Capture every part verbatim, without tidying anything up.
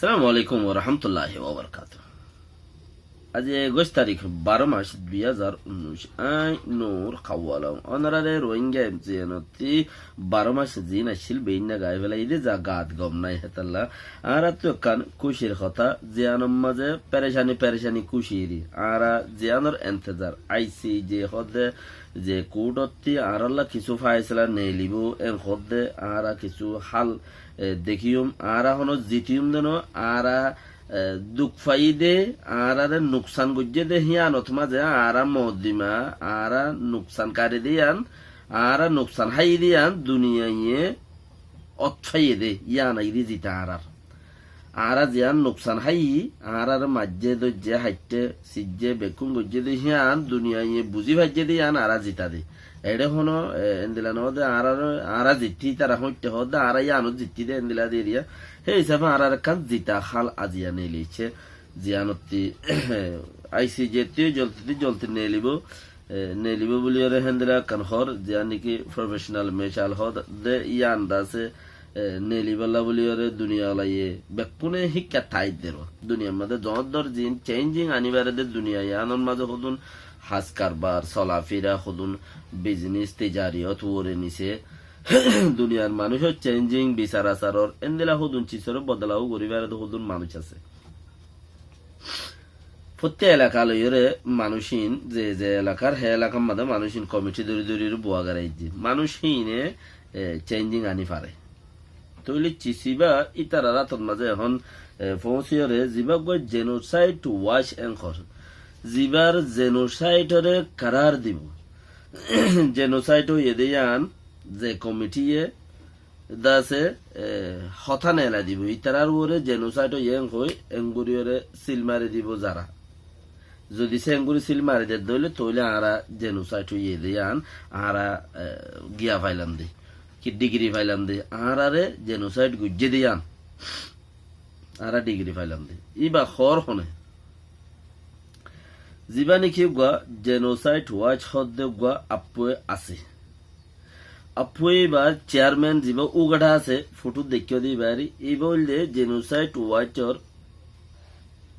Assalamu alaikum warahmatulláhi wabarakátuhu. Aijja ekuic tarík, baró mac, dui házar unnúic. Añí Nur Kawalong. Ónorare Rohingya M C N ottú baró mac ziín accíl, beínna gaái felaiyé dé, za gaat gom nái hétalla. Añárattu ekkán kúcir hotá, ziyánor mazé perecani, perecani kúciri. Añára ziyánor entezar, I C J hoódde ze kúrtottí añárálla kissú faisela neelibóu, en hoódde añára kissú hál, e, dekíyum, añára honó zitiyum de noó, añára, e, duk faiyé dé, añáráre nuksan goijjé dé, híyanot mazé añára moddima, añára nuksan kari dé yían, añára nuksan háiyi dé yían, duniyaiye ot faiyé dé, yían aiyé dé zita añárár. Añára ziyán nuksan háiyi, añáráre maijjé, dóijje, haitte, sijje, bekkún goijjé dé híyan, duniyaiye buzí faijjé dé yían añára zita dé. Eçé honó, e, endila noó dé, añáráre, añára zittí, ítara hoiñtte hoódde, añára yíanot zittí dé, endila dé eriya. Hé hísafe añárar ekkán zita hál aziya neeli aiccé, ziyánottí I C J ttú jolti, jolti neelibóu. E, neelibóu buliyóre héndila ekkán hoór, ziyán niki professional mecál hoódde yían dase, e, neelibólla buliyóre duniyalaye bekkúne híkka tait deró. Duniyar mazé zoóñr zoóñr ziín changing aníbare dé duniya yíanor mazé hodún has karbar, solafira, hodún biznis, tijariyot uore nise. Duniyar manúicor changing, bisar asaror, héndila hodún císoré bodolau goríbare dé hodún manúic asé. Fottí elaka loiyóre manúic híin, ze ze elakar, hé elakar mazé manúic híin komiti dóri dóri bua garaijjé. Manúic híine, e, changing aní fare. Tóile cisibá ítarar átot mazé ehón, e, foóñsiyóre zibá uggúa Genocide Watch en hoór. Zibár genocide ore karar dibou. Genocide óiye dé yían ze komitiye dase, e, hotá neelai dibou. Ítarar uore genocide óiye en hoi, engguriyóre sil mari dibou zara. Zodi se engguri sil mari dedde óile, tóile añára genocide óiye dé yían, añára, e, giya failam dé. Ki digiri failam dé. Añárare genocide goijjé dé yían. Añára digiri failam dé. Íba hoór hone. Zibá niki uggúa Genocide Watch hoódde uggúa appué asé. Appué íbar chairman zibá ugathá asé, fotut deikkó dé íbar, íba óilde Genocide Watch or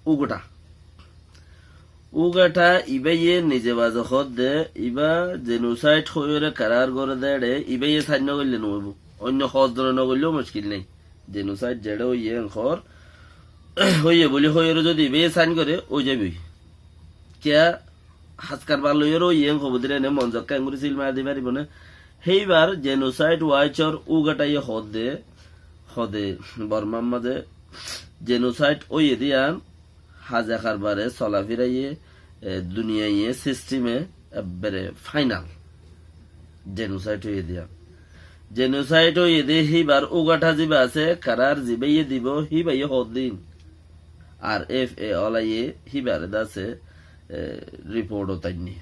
ugathá. Ugathá ibáye nize baze hoódde, íba genocide hoiyóre karar goré dé eçé, ibáye sain nogoille noóibou. Oinno hozzone nogoilleu muckil nái. Genocide zeçé óiye en hoór, óiye buli hoiyóre zodi ibáye sain goré, ói zaiboi. Kiyá haskar bar loiyóre óiye en hobo dé ene monzokká engguri sil mari di faribó né? Héibar Genocide Watch or ugathá ye hoódde, hoódde Bormar mazé genocide óiye dé yían, haza karbare, solafiraye, e, duniyaiye, sistime, ebbere final. Genocide óiye dé yían. Genocide óiye dé híbar ugathá zibá asé, karar zibáye dibou, híbaye hoódde. R F A olaye híbare dase, e, riport ot ainné.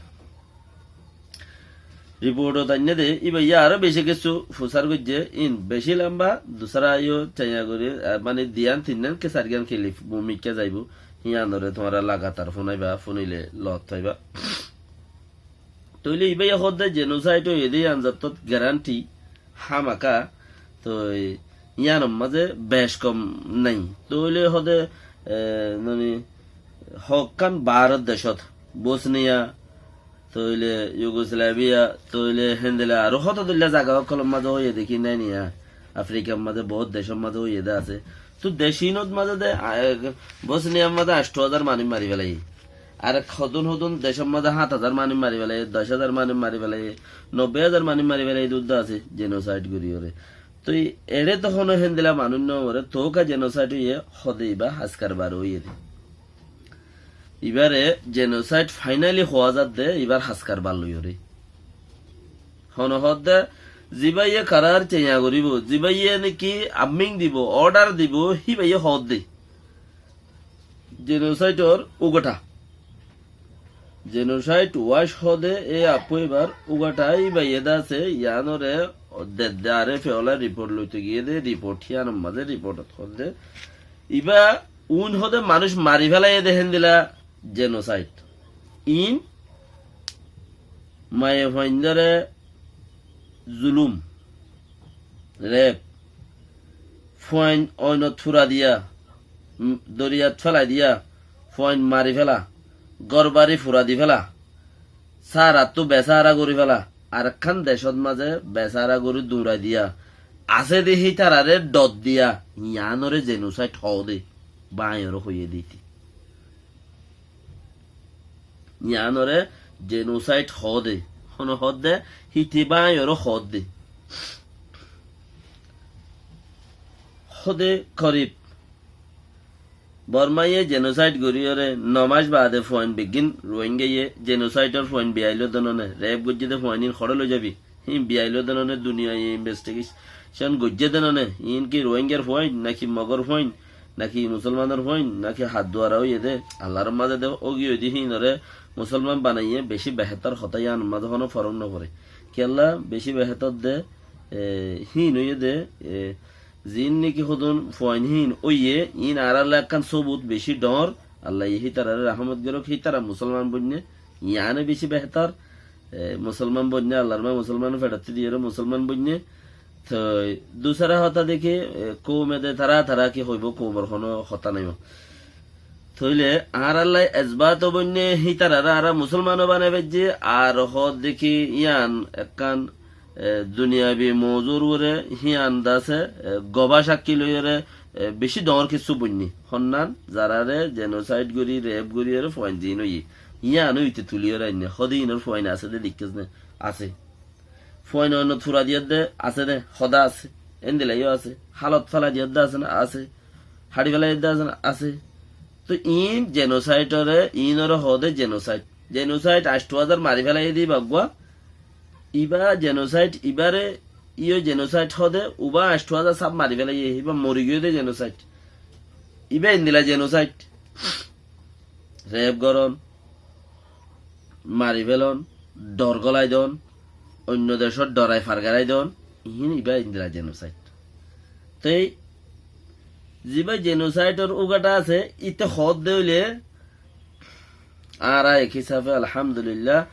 Riport ot ainné dé, íbaye aró beci kessú fusár goijjé, íin beci lamba, dusára yó caiya gorí, e, mani diyán tinnán ki sairgán kilif mumikká zaibou, híyanore tuáñra lagatar fúnaiba, fúnile loot faiba. Tóile íbaye hoódde genocide óiye dé yían zottót guarantee hámaka, toi yíanor mazé bec kom nái. Tóile hoódde, e, mani, hokkán Bárot decót, Bosniya, tóile Yugoslavia, tóile héndila aró hoto dóilla zaga ókkolor mazé óiye dé ki nái niya. Afrikar mazé bout decór mazé óiye dé asé. Toi dec inot mazé dé, a, e, Bosniyar mazé añctho házar manúic mari félaiye. Ar hodún hodún decór mazé háñt házar manúic mari félaiye, doc házar manúic mari félaiye, nobboi házar manúic mari félaiye dé uddá asé, genocide goríyore. Toi eçé tohóno héndila manúic no more, toóka genocide óiye, hoódde ibá haskar bar óiye dé. Ibáre genocide finally hoóa zadde, ibár haskar bar loiyóre. Hono hoódde, zibáye karar caiya goríbou, zibáye niki arming dibou, order dibou, híbaye hoódde. Genocide or ugathá. Genocide Watch hoódde e appu ibár ugathá íbaye dase, yíanore dedde R F A ola riport loito giyé dé, riport híyanor mazé riport ot hoódde. Ibá uin hoódde manúic mari félaiye dé héndila genocide. Iín maiyafuaindóre zulúm, rep, fuain oinot fura diya, Doriyat félai diya, fuain mari féla, górbari fura di féla, sárattú besára gorí féla, arekkán decót mazé besára gorí duñrai diya, asé de hítararé dhor diya, yiánoré jenosáit hoó de, báñiyoré hoiyé de íte. Yiánoré jenosáit hoó de, hone hoó de, híte báñiyoré hoó de. Hoó de korib Bormáye jenosáit goríyoré no mac baade fuain beggín Ruáingaye jenosáitor fuain biyailó de none, rep goijjé de fuain ín hoçé loi zabi. Hín biyailó de none, duniyaye investigation goijjé de none, iín ki Ruáingar fuain, naki Mogor fuain, naki Musolmanor fuain, naki hat duara óiye de, Allar mazé de ógi ói de híinoré Musolman banaiyé, bicí behétor hotá, yíanor mazé honó forók no foré. Kiyólla bicí behétor de, e, híin óiye de, e, ziín niki hodún fuain híin óiye, iín añárálla ekkán sóbut bicí dhoóñr, Allaye hítararé rahmot gorók, hítara Musolman boinné, yiáne bicí behétor, e, Musolman boinné, Allar maá Musolman feçattú diyóre Musolman boinné. Toi dusara hotá de ki, e, koume de tará, tará ki hoibó, koumor honó hotá nái. Toile añárálla esbat boinné hítararé añára Musolman banai faijjé, ar hoó de ki yián ekkán, e, duniyabi mouzur uore híyan de asé, e, gobá cákkil óiyore, e, bicí dhoóñr kissú boinné. Honnán, zararé jenosáit gorí, rep goríyore fuain ziín óiye. Yían óite tulíyore ainné, hoó de iínor fuain asé de deikkós né? Asé. Fuain oinot fura diyér de asé de, hoó de asé. Éndila yó asé. Hálot félai diyér de asé né? Asé. Haçi félai diyér de asé né? Asé. Toi iín jenosáitoré, iínoré hoó de jenosáit. Jenosáit añctho házar mari félaiyé de íba uggúa. Ibá jenosáit, ibáre yó jenosáit hoó de, ubá añctho házar saf mari félaiyé, ibá mori giyói de jenosáit. Ibá endila jenosáit. Rep gorón, mari félon, dhor gólai don, oinno decót dhorai fargarai don, iín ibá endila jenosáit. Toi zibá jenosáitor ugathá asé, íte hoó de óile, añára ek hísafe alhamdulillah,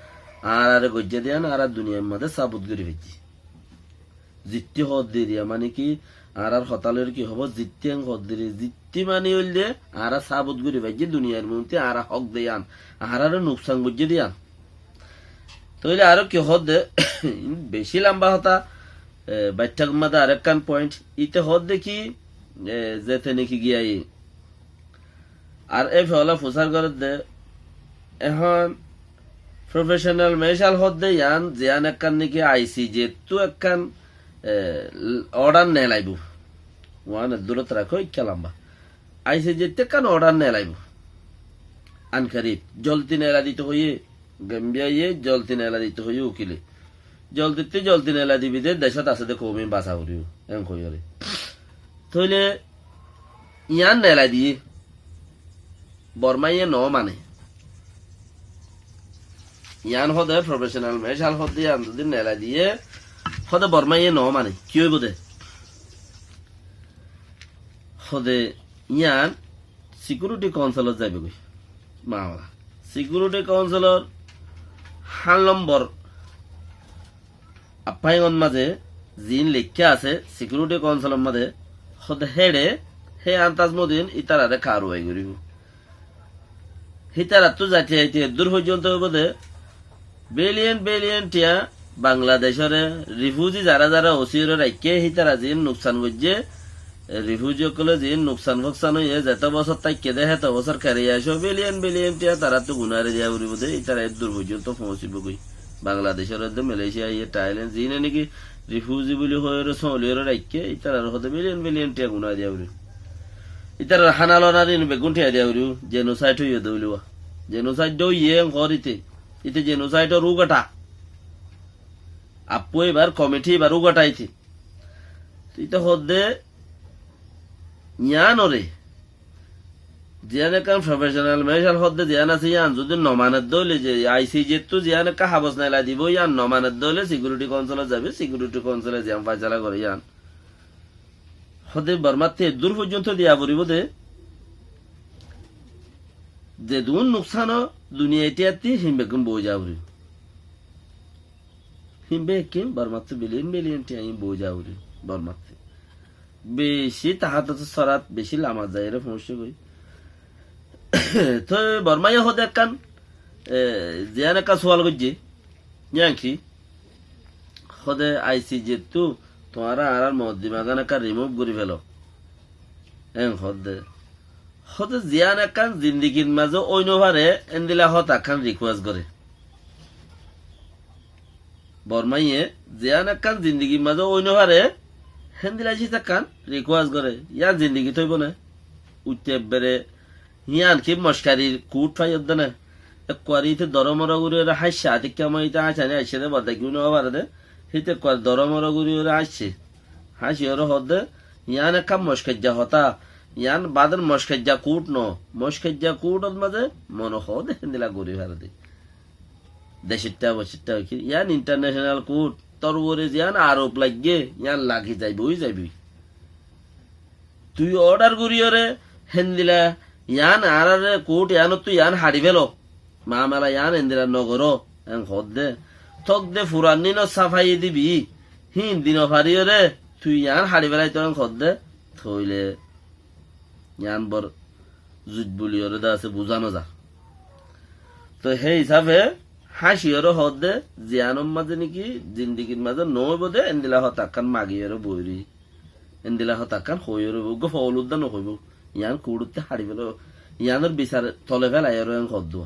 añáraré goijjé de yían, añára duniyair mazé sábut gorí faijjí. Zittí hoó de eriya, mani ki, añárar hotá loiyóre ki hoibó, zittí en hoó de eriya, zittí mani óilde, añára sábut gorí faijjí duniyair muúntu, añára hók de yían, añáráre nuksan goijjé de yían. Toile aró ki hoó de, bicí lamba hotá, e, baiththák mazé arekkán point, íte hoó de ki, e, zete niki giyai, ar e feóla fusár gorédde, ehón professional mecál hoódde yián, ziyán ekkán niki I C J ttú ekkán, e, order neelaibóu. Uán eddúrot rakó, ikká lamba. I C J ttú ekkán order neelaibóu. Ankarib, zoldi neelai dito hoiyé, Gambiyaye zoldi neelai dito hoiyé ukile. Zoldittú zoldi neelai dibi de, decót asé de koum iín basa foribó, en hoiyóre. Tóile yián neelai diyé, Bormáye no mane. Yián hoó de professional mecál hoó de yián zodi neelai diyé, hoó de Bormáye no mane, ki óibo de? Hoó de yián Security Council ot zaibogói mamala. Security Council or hán lombor afáingot mazé ziín leikká asé, Security Council or mazé hoó de héçe, hé antaz modin ítararé karuwai goríbou. Hítarattú zaite zaite eddúr foijjonto óibo de, billion billion thiañ Bangladecóre rifuzi zará zará osíyore raikké, hítara ziín nuksan goijjé, e, rifuzi ókkole ziín nuksan foksan óiye, zeto bosór táikke de, héto bosór kereyacó, billion billion thiañ taráttu gunáre diya foribó de, ítara eddúr foijjonto foóñsibogói. Bangladecóre de, Malaysia, iye Thailand, ziíne niki rifuzi buli hoiyóre sóoliyóre raikké, ítarar hoó de billion billion thiañ gunáre diya foribó. Ítarar hána lonar iín beggún thiañ diya foribó, jenosáit óiye de óile wá. Jenosáit de óiye en hoór íte. Íte jenosaitor ugathá. Appú ibar komithí ibar ugathá íte. Íte hoódde yiánoré, ziyán ekkán professional mecál hoódde ziyán asé, yián zodi nomaner dóile, ze I C J ttú ziyán ekkán habos neelai dibou, yián nomaner dóile Security Council ot zaibe, Security Council e ziyán faisala gore yián. Hoóde Bormáttu eddúr foijjonto diya foribó de, zedún nuksan ó duniyai thiattí hín beggún boói za foribó. Hín beggún Bormáttu billion billion thiañ hín boói za foribó Bormáttu. Bicí tahátotór sórot bicí lamat zaiyóre foóñiccé goi. Toi Bormáye hoóde ekkán, e, ziyán ekkán suwal goijjé, yían ki? Hoóde I C J ttu tuáñra añárár moddimagán ekkán rimuf gorí félo. Eén hoódde. Hoóde ziyán ekkán zindigir mazé ói nofare, éndila hotá ekkán rikuwes goré. Bormáye ziyán ekkán zindigir mazé ói nofare, héndila cíz ekkán rikuwes goré. Yían zindigit óibo né? Uitte ebbere yían ki mockari kuth faiyódde né? Ekkuwari íte doromoro gorí óre háñcce, atikká moi íte háñcani aiccé dé, bade ki no fare dé. Híte ekkuwari doromoro gorí óre háñcce. Háñci óre hoódde, yían ekkán mockajja hotá. Yían bade mockajja kuth no. Mockajja kuthor mazé mone hoóde héndila gorí fare dé. Decitta bocitta ki, yían international kuth, tor uore ziyán arof laiggé, yían lagi zaiboi, zaiboi. Tui odar gorí óre, héndila, yían añáráre kuth, yíanottú yían haçi félo. Mamela yían héndila no goró, eén hoódde. Tók de furanni no safai dibi, híin di no fari óre, tui yían haçi félaitou eén hoódde. Tóile yían bor zuit buli óre de asé buzá no zar. Toi hé hísafe háñci óre hoódde, ziyánor mazé niki zindigir mazé no óibo dé, éndila hotá ekkán magi óre boiri. Éndila hotá ekkán hoói óre boiri. Uggúa foólu dé no hoibó. Yían kuth utte haçi félo. Yíanor bisar tole félai óre eén hoódde.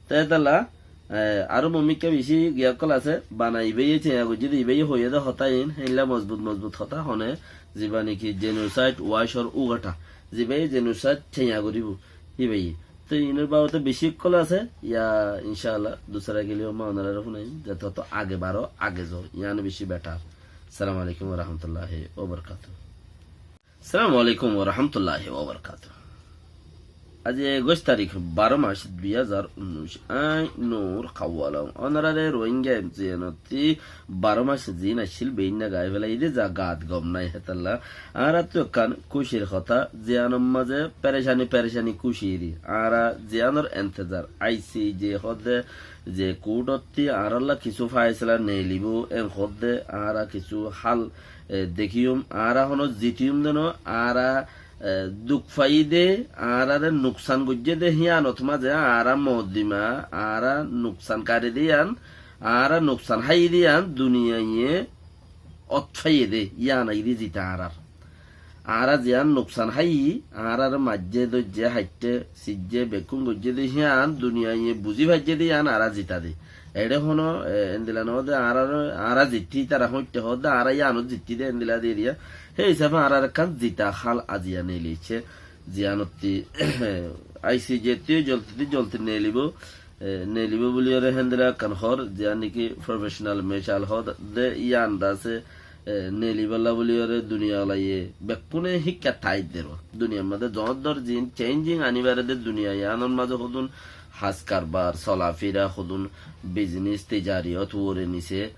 Te étalla, e, aró mumikká bicí giya ókkol asé, bana ibáye céña goijjé dé, ibáye hoiyé dé hotá iín, héilla mozbut mozbut hotá hone, ziba niki genocide watch or ugathá, zibáye genocide céña goríbo, ibáye. Te iínor babote bicí ókkol asé, yá incáallah, dusára kilipe onoráre fúnaiyum, zete hotó age baró, age zo, yían bicí better. Assalamu alaikum wa rahmatullahi wa barakatuhu. Assalamu alaikum wa rahmatullahi wa barakatuhu. Aijja ekuic tarík, baró mac, dui házar unnic. Añí Nur Kawalong. Onoráre Rohingya M J N ottú baró mac ziín accíl, beínna gai félai dé, za gaat gom nái hétalla. Añáráttu ekkán kúcir hotá, ziyánor mazé perecani, perecani kúci eri. Añára ziyánor entezar, I C J hoódde, ze kuth ottú añárálla kissú faisala neelibó, eén hoódde, añára kissú hál e, dekíyum, añára honó zitíyum dé no, añára, e, duk faiyé dé, añáráre nuksan goijjé dé, híanot mazé añára moddima, añára nuksan kari dé yían, añára nuksan háiye dé yían, duniyaiye ot faiyé dé, yían aiyé dé zita añárár. Añára ziyán nuksan háiyi, añáráre maijjé, dóijje, haitte, sijjé, bekkún goijjé dé, híyan duniyaiye buzí faijjé dé, yían añára zita dé. Eçé hono, e, endila no de, añáráre, añára zittí, ítara hoitte hoódde, añára yíanot zittí dé, endila de eriya. Hé hísafe añárar ekkán zita hál aziya neeli aiccé, ziyánottí I C J ttí jolti dí jolti neelibó. E, neelibó buliyóre héndila ekkán hoór, ziyán niki professional mecál hoódde yían dase, e, neelibólla buliyóre duniyalaye bekkúne híkka tait deró. Duniyar modé zoóñr dóñr ziín changing aníbare dé duniya yíanor mazé hodún has karbar, solafira, hodún biznis, tijariyót uore nise,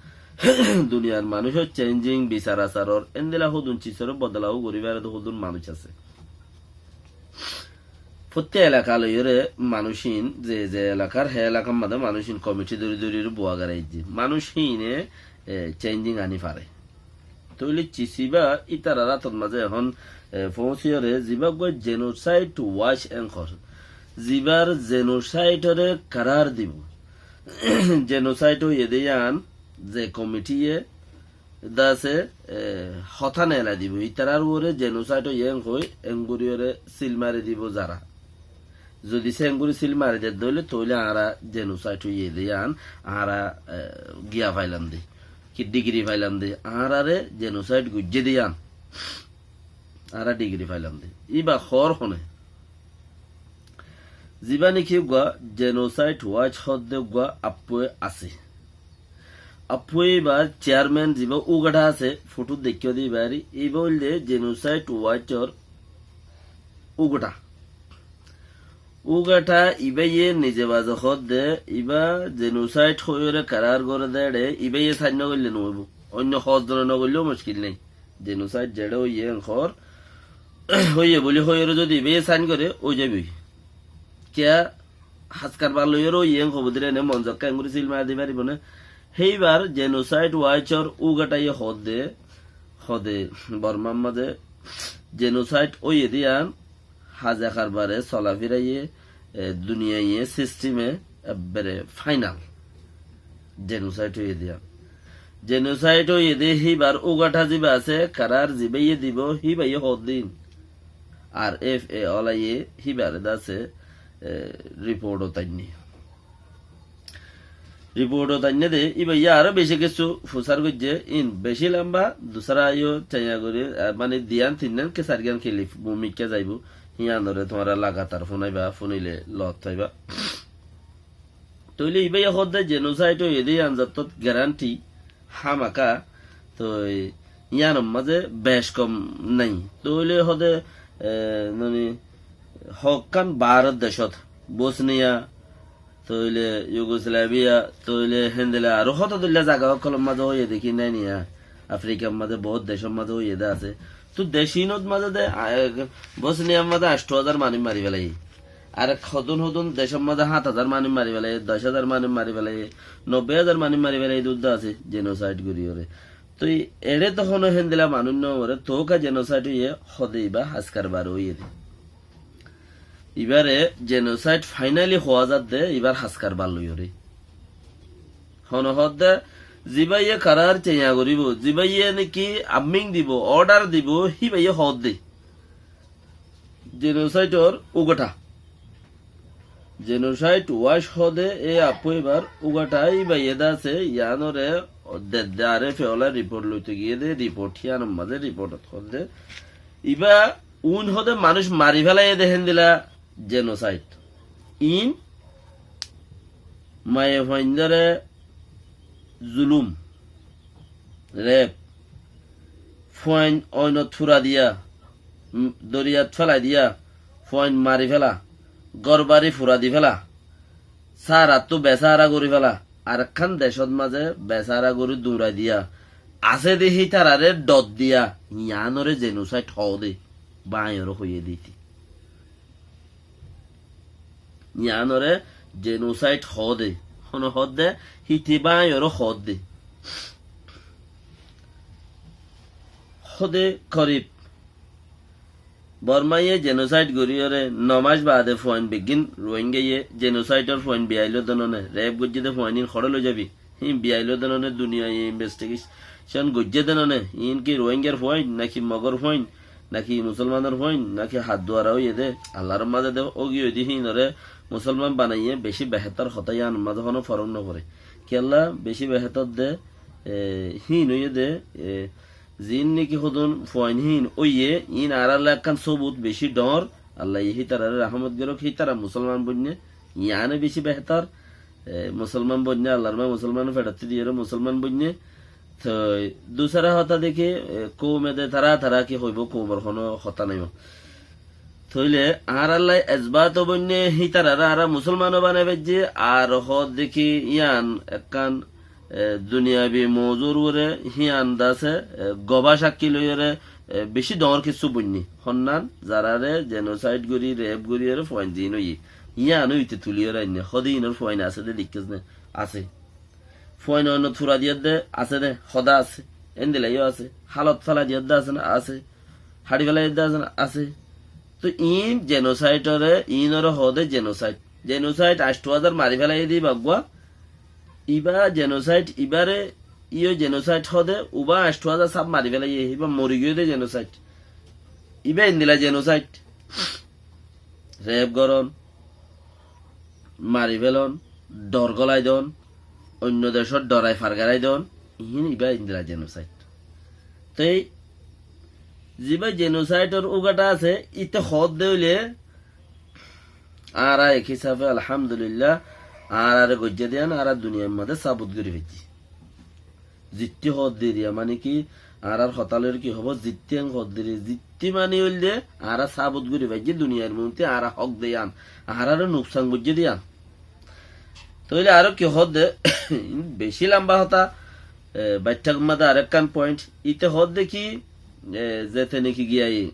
duniyar manúicor changing, bisar asaror, héndila hodún císoré bodolau goríbare dé hodún manúic asé. Fottí elaka loiyóre manúicin, ze ze elakar, hé elakar modé manúicin komithí dóri dóri bua garaijjé. Manúicine, e, changing aní fare. Tóile císiba ítarar átot mazé ehón, e, foóñsiyóre zibá uggúa Genocide Watch enkor, zibár genocide ore karar dibou. Genocide óiye dé yían ze komithíye dase, e, hotá neelai dibou. Ítarar uore genocide óiye en hoi, engguriyóre sil mari dibou zara. Zodi se engguri sil mari dedde óile, tóile añára genocide óiye dé yían, añára, e, giya failam dé. Ki digiri failam dé. Añárare genocide goijjé dé yían. Añára digiri failam dé. Íba hoór hone. Zibá niki uggúa Genocide Watch hoódde uggúa appuwe asé. Appuwe íbar chairman zibá ugathá asé, fotut deikkó dé íbari, íba óilde Genocide Watch or ugathá. Ugathá ibáye nize baze hoódde, íba genocide hoiyóre karar goré dé eçé, ibáye sain no goille no óibou. Oinno hozzone no goilleó muckil nái. Genocide zeçé óiye enkor, óiye buli hoiyóre zodi ibáye sain goré, ói zaiboi. Kiyá, has karbar loiyóre óiye en hobou dé ene monzokká engguri sil mari di faribó né? Héibar Genocide Watch or ugatháye hoódde, Hóde Bormar mazé jenosaid óiye de yián, haza karbare, solafiraiye, e, duniyaiye, sistime, ekbare fainal. Jenosaid óiye de yián. Jenosaid óiye de híbar ugathá ziba asé, karar zibaiye dibo, híbaiye hoódde. Ar F A olaye híbare de asé, e, riport otainne. Riport otainne de, íba yá aró beci kessú fusár goijjé, ín beci lamba, dusára yó taiya gorí, e, mani diyan tinnán ki sairgán kilif, mumikká zaibo, híyanore tuáñra lagatar funaiba, funile lot faiba. Tóile íba yá hoódde jenosaid óiye de yián zattót garanti, hámaka, toi yíanor mazé bec kom nái. Tóile hóde, e, mani, hokkán baáror decót, Bosniya, tóile Yugoslavia, tóile héndilla aró hoto dilla zaga ókkolor mazé óiye de ki nái niya. Afrikar mazé boóut decór mazé óiye de asé. Toi dec inot mazé de, a, e, Bosniyar mazé añctho házar manúic mari félaiye. Ar hodún hodún decór mazé háñt házar manúic mari félaiye, doc házar manúic mari félaiye, nobbói házar manúic mari félaiye de uddá asé, jenosaid goríyore. Toi eçé to honó héndilla manúic no more, tóuka jenosaid óiye, hóde íba haskar bar óiye de. Íbare jenosaid fainali hoó zadde, íbar haskar bar loiyore. Honó hoódde, zibaiye karar taiya goríbo, zibaiye niki aming dibo, odar dibo, híbaiye hoódde. Jenosaidor ugathá. Jenosaid wac hóde e affóibar ugathá íbaiye de asé, yíanore dedde ar F A ola riport loito giyé de, riport híyanor mazé riport ot hódde. Íba uin hóde manúic mari félaiye de héndilla jenosaid. Ín maiyafuaindóre zulum, rep, fuain oinot fura diya, m-, doriyat félai diya, fuain mari féla, górbari fura di féla, sárattú besára gorí féla, arekkán decót mazé besára gorí duñrai diya, asé de hítararé dhor diya, yíanore jenosaid hoó de, báñiyoré hoiyé de íte. Yíanore jenosaid hoóde, honó hoódde, híte báñiyoré hoódde. Hóde korib Bormaye jenosaid goríyore no mac baade fuain beggín Ruáingaye jenosaidor fuain biyailó de none, rep goijjé de fuain ín hoçé loi zabi. Hín biyailó de none, duniyaye investigation goijjé de none, hín ki Ruáingar fuain, naki Mogor fuain, naki Musolmanor fuain, naki hat duara óiye de, Allar mazé de ógi ói de híinore Musolman banaiyé, beci behétor hotá, yíanor mazé honó forók no foré. Kiyólla beci behétor de, e, híin óiye de, e, ziín niki hodún fuain híin óiye, iín añárálla ekkán sóbut beci dhoóñr, Allaye hítararé rahámot gorók, hítara Musolman boinné, yíane beci behétor, e, Musolman boinné, Allar maá Musolman feçattú diyóre Musolman boinné. Toi dusára hotá de ki, e, koume de tará, tará ki hoibó, koumor honó hotá nái. Tóile añárálla ezbat ó boinné, hítararé añára Musolman ó banai faijjí, ar hoódde ki yían ekkán, e, duniyabi mouzur uore hían de asé, e, gobá cákki loiyóre, e, beci dhoóñr kessú boinné. Honnán, zararé jenosaid gorí, rep goríyore fuain ziín óiye, yían ó íte tulíyore ainné. Hóde inor fuain asé de deikkós né? Asé. Fuain oinot fura diyédde asé né? Hodá asé. Endilla yó asé. Hálot félai diyédde asé né? Asé. Haçi félai diyédde asé né? Asé. Toi iín jenosaidore, iínoré hoóde jenosaid. Jenosaid añctho házar mari félaiye de íba uggúa. Íba jenosaid, íbaré yó jenosaid hoóde, uba añctho házar saf mari félaiye, íba mori giyói de jenosaid. Íba endilla jenosaid. Rep gorón, mari felón, dhor gólai don, oinno decót dhorai fargarai don, iín íba endilla jenosaid. Toi zibá jenosaidor ugathá asé, íte hoódde óile añára ek hísafe alhamdulillah, añáráre goijjé de yían añára duniyair mazé sábut gorí faijjí. Zittí hoódde eriya mani ki, añárár hotá loiyóre ki hoibó, zittí en hoódde eriya, zittí mani óilde añára sábut gorí faijjí duniyair muúntu añára hók de yían, añáráre nuksan goijjé de yían. Tóile aró ki hoódde, beci lamba hotá, e, baiththák mazé arekkán point, íte hoódde ki, e, zete niki giyai,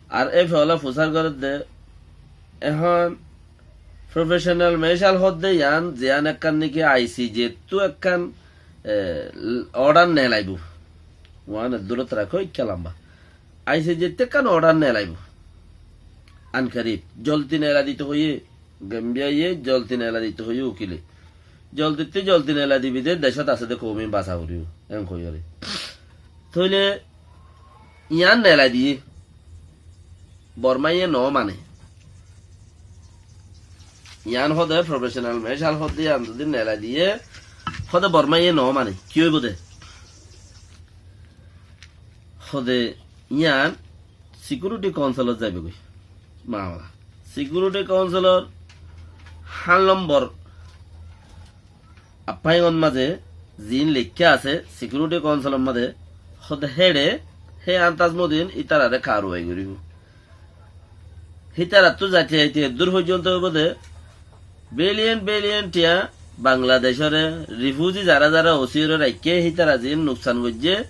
ar e feola fusár gorédde, ehón professional mecál hoódde yián, ziyán ekkán niki I C J ttú ekkán, e, order nelaibó. Uán eddúrot rakó, ikká lamba. ICJ ttú ekkán order neelaibó. Ankarib, zoldi neelai dito hoiyé, Gambiyaye zoldi neelai dito hoiyé ukile. Zoldittú zoldi neelai dibi de, decót asé de koum in basa foribó, en hoiyóre. Tóile yián neelai diyé. Bormaye no mane. Yián hóde professional mecál hóde yián zodi neelai diyé, hóde Bormaye no mane. Ki óibo de? Hóde yián Security Council ot zaibogói mamala. Security Council or hán lombor appointment mazé ziín leikká asé Security Council or mazé, hóde héçe hé antaz modin ítararé karwai goríbo. Hítarattú zaite zaite eddúr foijjonto óibo de, billion billion tiañ Bangladecóre refugee zará zará osíyore raikké, hítara ziín nuksan goijjé,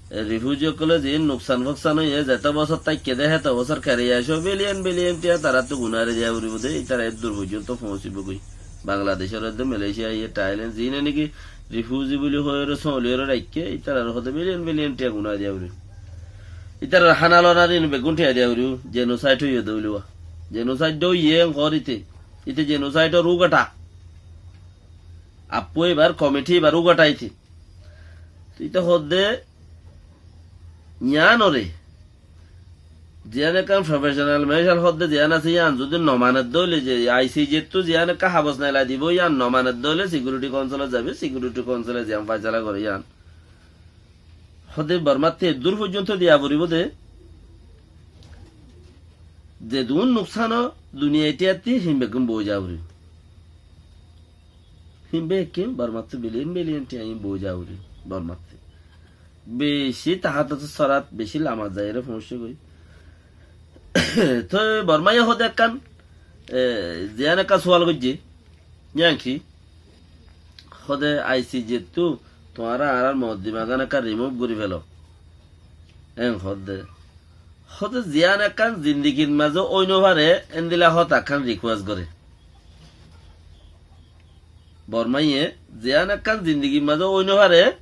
refugee ókkole ziín nuksan foksan óiye, zeto bosór táikke de, héto bosór kereyacó, billion billion tiañ taráttu gunáre diya foribó de, ítara eddúr foijjonto foóñsibogói. Bangladecóre de, Malaysia ye, Thailand, ziíne niki refugee buli hoiyóre, sóoliyóre raikké, ítarar hóde billion billion tiañ gunáre diya foribó. Ítarar hána lonar in beggún tiañ diya foribó, genocide óiye de buli wa. Genocide de óiye en hoór íte. Íte genocide or ugaṭa. Appú ibar committee ibar ugaṭa íte. Íte hoódde yiánoré, ziyán ekkán professional mecál hoódde ziyán asé, yián zodi no maner dóile, ze ICJ ttú ziyán ekkán habos neelai dibó, yián no maner dóile Security Council ot zaibo, Security Council e ziyán faisala gore yián. Hóde Bormattú eddúr foijjonto diya foribó de, zedún nuksan ó duniyai tiañttú hín beggún boói za foribó. Hín beggún Bormattú billion billion tiañ hín boói za foribó Bormattú. Bicí tahatot sorat, bicí lamat zaiyóre foóñsegói. Toi Bormaye hóde ekkán, e, ziyán ekkán sual goijjé, yián ki? Hóde ICJ ttú tuáñra añárar mokoddimagán ekkán remove gorí felo. En hódde. Hóde ziyán ekkán zindigir mazé ói no fare, endilla hotá ekkán request gore. Bormaye ziyán ekkán zindigir mazé ói no fare,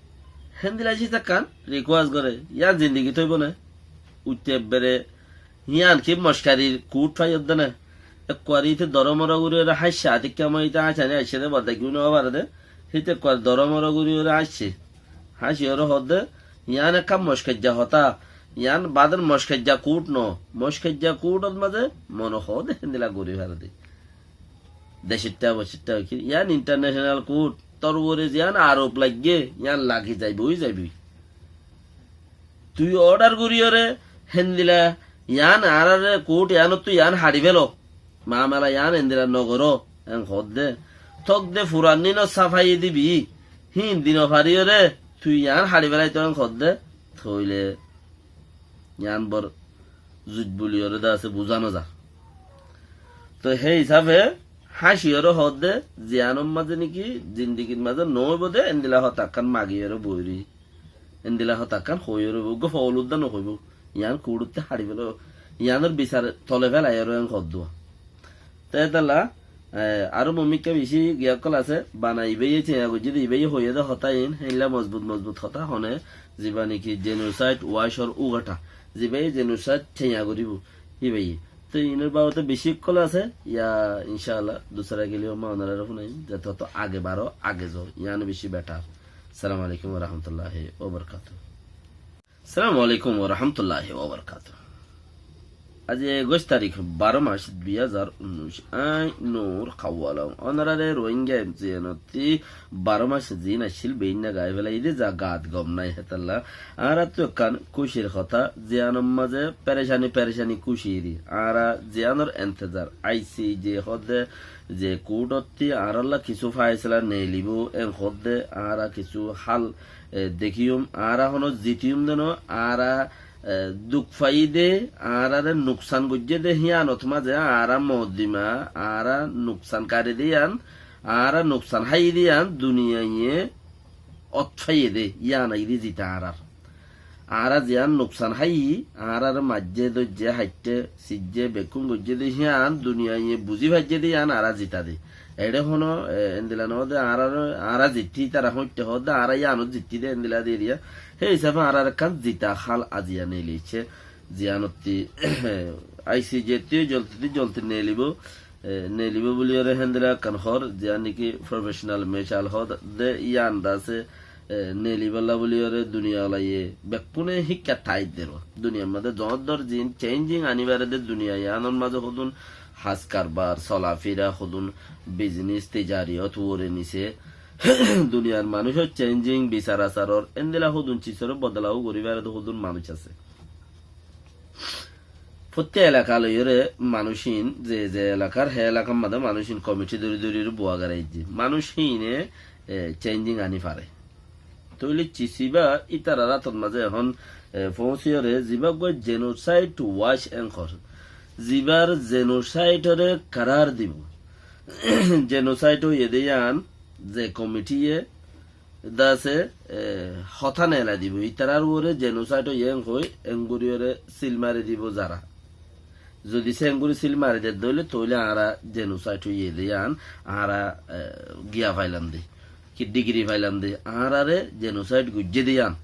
héndilla hotá ekkán request gore. Yián zindigit óibo né? Utte ebbere yián ki moskarir kut faiyódde né? Ekkuwar íte doromoro gorí óre háñcce, atikka moi íte háñcani aiccé de, bodai goi no fare de. Híte ekkuwar doromoro gorí óre háñcce. Háñci óre hoódde, yián ekkán moskaijja hotá. Yián bader moskaijja kut no. Moskaijja kutot mazé mone hoóde héndilla gorí fare de. Decóitta, bocóitta ói ki, yián international kut, tor uore ziyán arof laiggé, yián lagi zaiboi, zaiboi. Tui order goríyore, héndilla, yián añáráre kut, yiánottú yián haçi félo. Mamela yián endilla no goró, en hoódde. Tók de furannín safai dibi, híin di no faríyore, tui yián haçi félaito en hoódde. Tóile yián bor zuit buliyore de asé buzá no zar. Toi hé hísafe háñciyore hoódde, ziyánor mazé niki zindigir mazé no óibo de, endilla hotá ekkán magiyore boiri. Endilla hotá ekkán hoiyore bo, uggúa fouludda no hoibo. Yián kuçutte haçi félo, yiánor bisar tole félaiyore en hoódduwa. Te étalla, e, aró mumikká bicí giya ókkol asé, bana ibáye théña goijjé de, ibáye hoiyé de hotá iín, héilla mozbut mozbut hotá hone, ziba niki genocide watch or ugaṭa, zibáye genocide théña goríbo, ibáye. Te iínor babote bicí ókkol asé, ya incáallah, dusára geli homma onoráre fúnaiyum, zete hoto age baro, age zo, yián bicí better. Assalamu alaikum wa rahmatullahi wa barakatuhu. Assalamu alaikum wa rahmatullahi wa barakatuhu. Aijja ekuic tarík, baró mac, dui házar unnúic. Añí Nur Kawalong. Onoráre Rohingya MCN ottú baró mac ziín accíl, beínna gai félai de, za gaat gom nái hétalla. Añáráttu ekkán kúcir hotá, ziyánor mazé perecani, perecani kúci di. Añára ziyánor entezar, ICJ hoódde, ze kuçottú añárálla kissú faisala neelibó, en hoódde, añára kissú hál e, dekíyum, añára honó zitíyum de no, añára, e, duk faiyí de, añáráre nuksan goijjé de, híyanot mazé añára mokoddima, añára nuksankari de yián, añára nuksan háiyi de yián, duniyaiye ot faiyé de, yián aiyé de zita añárár. añára ziyán nuksan háiyi, añáráre maijjé, dóijje, haitté, sijjé, bekkún goijjé dé, híyan duniyaiye buzí faijjé dé, yían añára zita dé. Eçé hono, e, endila noó dé, añáráre, añára zittí, ítara hoiñtte hoó dé, añára yíanot zittí dé, endila dé eriya. Hé hísafe añárar ekkán zita hál aziya neeli aiccé, ziyanottí I C J ttí zolti dé zolti neelibó, e, neelibó buliyóre héndila ekkán hoór, ziyán niki professional mecál hoó dé, yían dase, e, neelibólla buliyóre duniyalaye bekkúne híkka tait deró. Duniyar mazé zoóñr zoóñr ziín changing aníbare dé duniya yíanor mazé hodún has karbar, solafira, hodún biznis, tijariyót uore nise. Duniyar manúicor changing, bisar asaror, endila hodún cisóre bodolau goríbare dé hodún manúic asé. Fottí elaka loiyóre manúic híin, ze ze elakar, hé elakar mazé manúic híin komiti dóri dóri bua garaijjé. Manúic híine, e, changing aní fare. Tóile cis ibá ítarar átot mazé ehón, e, foóñsiyóre zibá uggúa jenosaid wach en hoór. Zibár jenosaidore karár dibou. Jenosaid óiye dé yían ze komitiye dase, e, hotá neelai dibou. Ítarar uore jenosaid óiye en hoi, engoríyore sil mari dibou zara. Zodi se engorí sil mari dedde óile, tóile añára jenosaid óiye dé yían, añára, e, giya failam dé. Ki digiri failam dé. Añáráre jenosaid goijjé dé yían.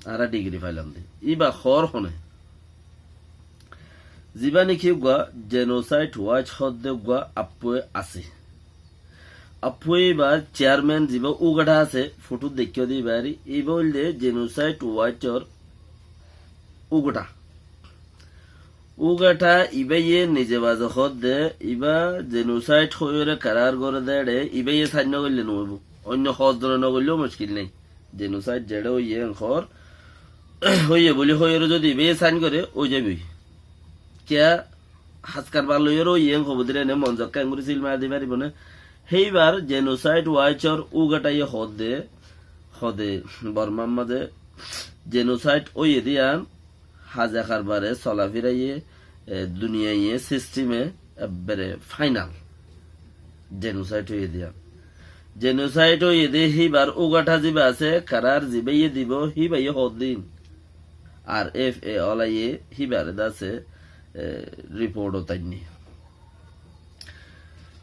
Añára digiri failam dé. Íba hoór hone. Zibá niki uggúa jenosaid wach hoó dé uggúa appué asé. Appué íbar cearmen zibá ugathá asé, fotó deikkó dé íbari, íba óilde jenosaid wachor ugathá. Ugathá ibáye nize baze hoó dé, ibá jenosaid hoiyóre karár goré dé eçé, ibáye sain nogoille noóibou. Oinno hoós zone nogoilleyó muckil nái. Jenosaid zeçé óiye en hoór, óiye buli hoiyóre zodi ibáye sain goré, ói zaiboi. Kiyá, has karbar loiyóre óiye en hobou dé ene monzokká engorí sil mari di faribó né? Héibar jenosaid wachor ugatháye hoó dé, hoó dé Bormar mazé jenosaid óiye dé yían, haza karbare, solafiraye, e, duniyaiye, sistime, ebbere fainal. Jenosaid óiye dé yían. Jenosaid óiye dé híbar ugathá zibá asé, karár zibáye dibou, híbaye hoó dé yín. Ar F A olaye híbare dase, e, riportot ainné.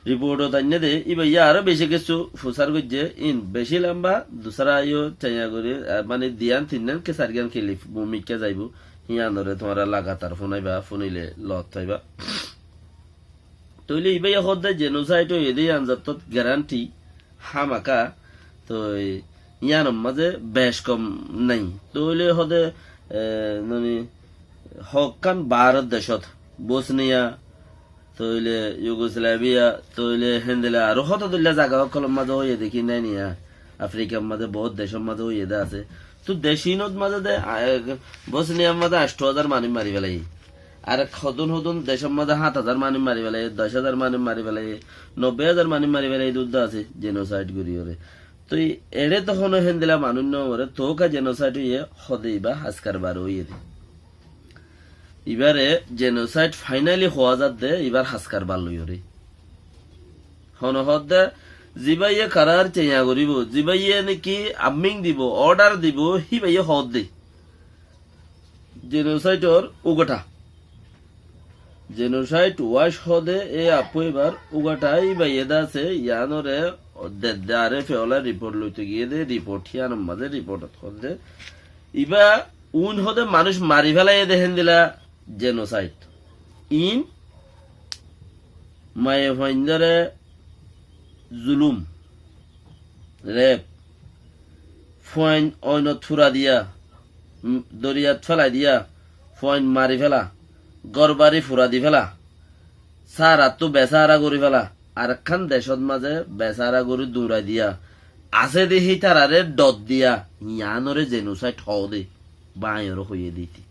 Riportot ainné dé, íbaye aró beci kessú fusár goijjé, ín beci lamba, dusára yó taiya gorí, e, mani diyán tinnán ki sairgán kilif, mumikká zaibou, híyanore tuáñra lagatar fúnaiba, fúnile loot faiba. Tóile íbaye hoó dé jenosaid óiye dé yían zattót garanti, hámaka, toi yíanor mazé bec kom nái. Tóile hoó dé, e, mani, hokkán Bárot decót, Bosniya, tóile Yugoslavia, tóile héndila aró hotó dóilla zaga ókkolor mazé óiye dé ki nái niya. Afrikar mazé boóut decór mazé óiye dé asé. Toi dec inót mazé dé, a, e, Bosniyar mazé añctho házar manúic mari félaiye. Ar hodún hodún decór mazé háñt házar manúic mari félaiye, doc házar manúic mari félaiye, nobbói házar manúic mari félaiye dé uddá asé, jenosaid goríyore. Toi eçé tohóno héndila manúic no more, toóka jenosaid óiye, hoó dé ibá has karbar óiye dé. Ibáre jenosaid fainali hoó zadde, ibár has karbar loiyóre. Hone hoó dé, zibáye karár taiya goríbou, zibáye niki arming dibou, odar dibou, híbaye hoó dé. Jenosaidor ugathá. Jenosaid wach hoó dé e appué ibár ugathá íbaye dase, yíanore dedde ar F A ola riport loito giyé dé, riport híyanor mazé riportot hoó dé. Ibá uin hoó dé manúic mari félaiye dé héndila jenosaid. Iín maiyafuaindóre zulúm, rep, fuain oinot fura diya, um, doriyat félai diya, fuain mari féla, górbari fura di féla, sárattú besára gorí féla, arekkán decót mazé besára gorí duñrai diya, asé dé hítararé dhor diya, yiánore jenosaid hoó dé, báñiyoré hoiyé dé íte.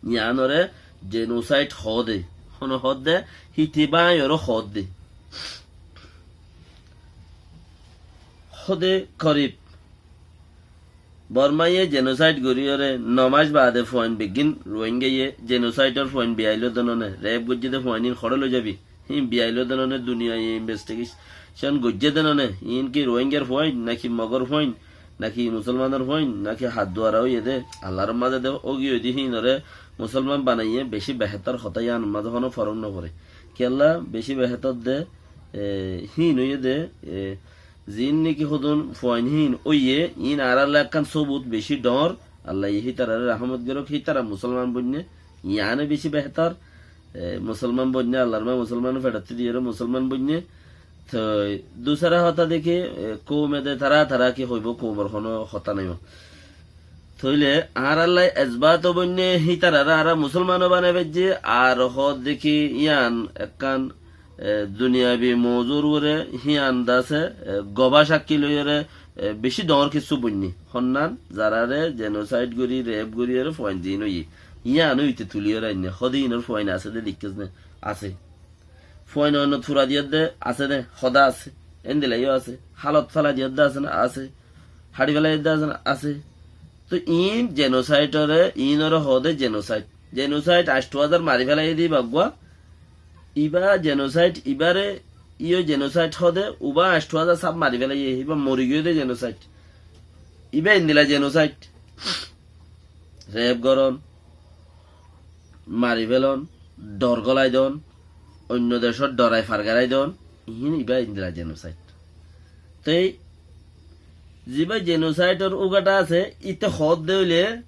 Yiánore jenosaid hoó de. Hone hoó de, híte báñiyoré hoó de. Hoó de korib Bormáye jenosaid goríyore no mac baade fuain beggín Ruáingaye jenosaidor fuain biyailó de none, rep goijjé de fuain ín hoçé loi zabi. Hín biyailó de none, duniyaiye investigation goijjé de none, iín ki Ruáingar fuain, naki Mogor fuain, náki musolmanor fuain, náki hát duara óiye dé, Allar mazé dé ógi óiye dé híinoré musolman banaiyé bicí behétor hotá, yíanor mazé honó forók noforé. Kiyólla bicí behétor dé, e, híin óiye dé, e, ziín náki hodún fuain híin óiye, iín añárálla ekkán sóbut bicí dhoóñr, Allaye hítararé rahmot gorók, hítara musolman boinné, yíane bicí behétor, e, musolman boinné, Allar maá musolman feçattú diyóre musolman boinné. Toi dusara hotá dé ki, e, koume dé tará, tará ki hoibó, koumor honó hotá nái. Tóile añárálla ezbat ó boinné, hítararé añára musolman ó banai faijjí, ar hoódde ki yían ekkán, e, duniyabi mouzur uore hían dase, e, gobá cákki loiyóre, e, bicí dhoóñr kissú boinné. Honnán, zararé jenosaid gorí, rep goríyoré fuain ziín óiye. Yían óite tulíyoré ainné, hoóde inor fuain asé dé deikkós né, asé. Fuain oinot fura diyódde asé dé, hodá asé. Endilla yó asé. Hálot félai diyódde asé né, asé. Háçi félai diyódde asé né, asé. Toi iín jenosaidoré, iínoré hoóde jenosaid. Jenosaid añctho házar mari félai dé ibá uggúa. Ibá jenosaid, ibáre yó jenosaid hoóde, ubá añctho házar saf mari félaiye, ibá mori giyói dé jenosaid. Ibá endilla jenosaid. Rep gorón, mari félon, dhor gólai don, oinno decót dhorai fargarai don, iín ibá endilla jenosaid. Toi zibá jenosaidor ugathá asé, íte hoódde óile,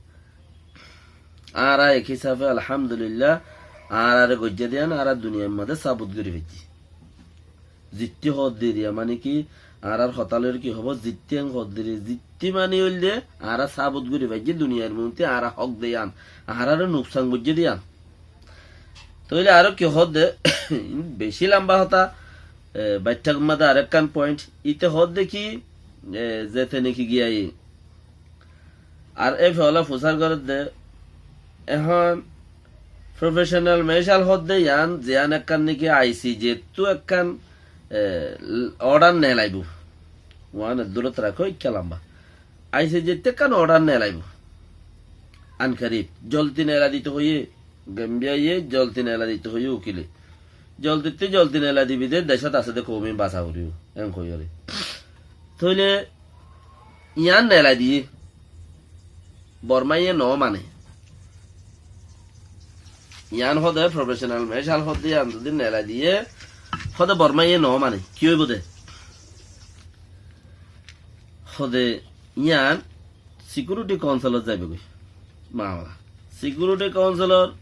añára ek hísafe alhamdulillah, añáráre goijjé dé yían, añára duniyair mazé sábut gorí faijjí. Zittí hoódde eriya mani ki, añárár hotá loiyóre ki hoibó, zittí en hoódde eri, zittí mani óilde, añára sábut gorí faijjí duniyair muúntu añára hók dé yían, añáráre nuksan goijjé dé yían. Tóile aró ki hoódde, bicí lamba hotá, e, baiththá mazé arekkán point, íte hoódde ki, e, zete náki giyé, ar e fewla fusár gorédde, ehón professional mecál hoódde yían, ziyán ekkán náki I C J ttu ekkán, e, order neelaibó. Uán eddúrot rakó, ikká lamba. I C J ttu ekkán order neelaibó. Ankarib, joldi neelai dito hoiyé, Gambiyaye joldi neelai dito hoiyé ukile. Joldittú joldi neelai dibi dé, decót asé dé koum iín basa foribó, en hoiyóre. Tóile yían neelai diyé, Bormaye no mane. Yían hoóde professional mecál hoódde yían zodi neelai diyé, hoóde Bormaye no mane. Ki óibo dé? Hoóde yían Security Councilot zaibogói mamala. Security Councilor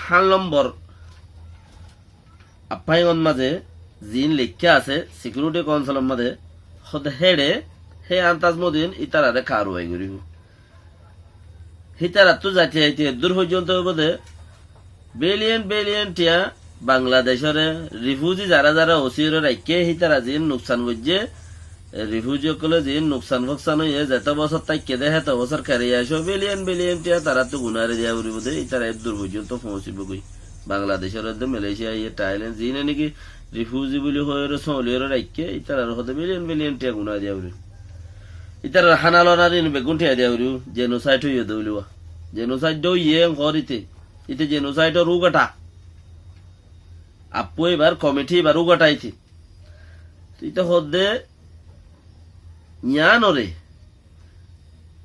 hán lombor affaingot mazé ziín leikká asé, Security Councilor mazé, hoóde héçe, hé antaz modin ítararé karuwai goríbo. Hítarattú zaite zaite eddúr foijjonto óibo dé, billion billion thiañ Bangladecóre rifuzi zará zará osíyoré raikké, hítara ziín nuksan goijjé, e, rifuzi ókkole ziín nuksan foksan óiye, zeto bosór táikke dé, héto bosór keri aicó, billion billion thiañ taráttu gunáre diya foribó dé, ítara eddúr foijjonto foóñsibogói. Bangladecóre dé, Malaysia, iye Thailand, ziíne náki rifuzi buli hoiyóre, sóñliyoré raikké, ítarar hoóde billion billion thiañ guná diya foribó. Ítarar hána lonar iín beggún thiañ diya foribó, jenosaid óiye dé buli uá. Jenosaid dé óiye en hoór íte. Íte jenosaidor ugathá. Affú ibar komithí ibar ugathá íte. Íte hoódde yíanoré,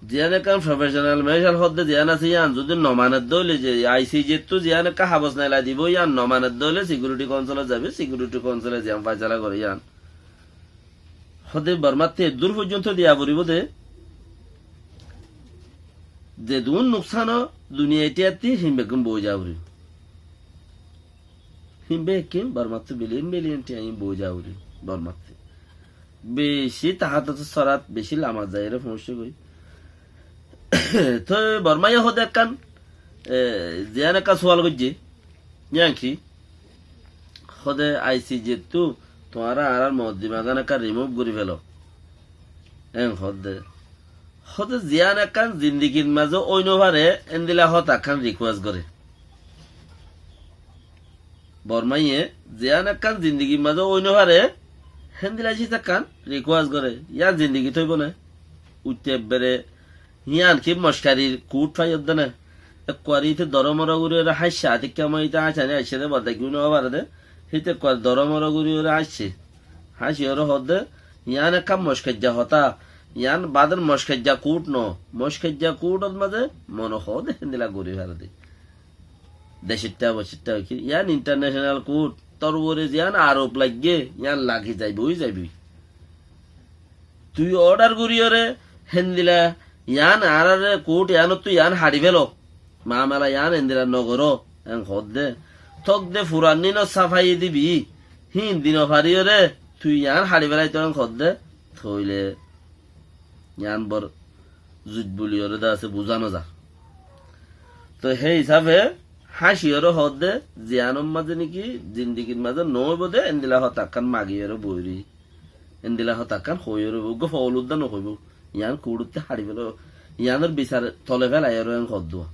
ziyán ekkán professional mecál hoódde ziyán asé, yían zodi no manedde óile, ze I C J ttu ziyán ekkán habos neelai dibó, yían no manedde óile Security Councilot zaibo, Security Councile ziyán faisala goré yían. Hoóde Bormattú eddúr foijjonto diya foribó dé, zedún nuksan ó duniyai thiañttí híin beggún boói za foribó. Híin beggún Bormattú billion billion thiañ híin boói za foribó Bormattú. Bicí tahatot sorat, bicí lamat zaiyóre foóñsegói. Toi Bormaye hoóde ekkán, e, ziyán ekkán sual goijjé, yían ki? Hoóde I C J ttu tuáñra añárár moddimagán ekkán remove gorí felo. En hoódde. Hoóde ziyán ekkán zindigir mazé ói no fare, endilla hotá ekkán request goré. Bormaye ziyán ekkán zindigir mazé ói no fare, héndilla cíz ekkán request goré. Yían zindigit óibo né? Uitte ebbere yían ki mockarir kut faiyódde né? Ekkuare íte doró moró goríyoré háñcce, atikká moi íte háñcani aiccé dé, boddaiggi no fare dé. Híte ekkuare doró moró goríyoré háñcce. Háñciyoré hoódde, yían ekkán mockaijja hotá, Yián bador mockajja kút no, mockajja kút ot mazé mone hoó de héndilla gorí fare de. Decótta, bocótta ki, yián international kút, tor uore ziyán arof laiggé, yián lagi zaiboi, zaiboi. Tui order goríyore, héndilla, yián añáráre kút yiánottú yián haçi félo. Mamela yián héndilla nogoró, en hoódde. Tók de furan din ot safai dibi, híin di nofariyore, tui yián haçi félaito en hoódde, tóile yián bor zuit buliyore de asé buzá nozar. Toi hé hísafe háñciyore hoódde, ziyánor mazé niki zindigir mazé noóibo de, héndilla hotá ekkán magiyore boiri. Héndilla hotá ekkán hoiyóre uggúa fouludda nohoibóu. Yián kuçutte haçi félo, yiánor bisar tole félaiyóre en hoddúa.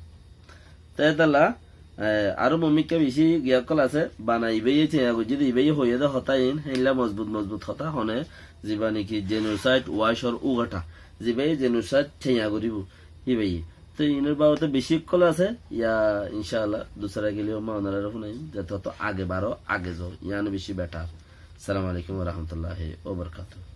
Te étalla, e, aró mumikká bicí giyá ókkol asé, bana ibáye céña goijjé de, ibáye hoiyé de hotá iín, héilla mozbut mozbut hotá hone, ziba niki genocide wacor ugata, zibáye genocide céña goríbou, ibáye. Te iínor babote bicí ókkol asé, ya incáalla dusra geli homma onoráre fúnaiyum, zete hotá age baró, age zo, yián bicí betar. Assalamu alaikum wa rahmatullahi wa barakatuhu.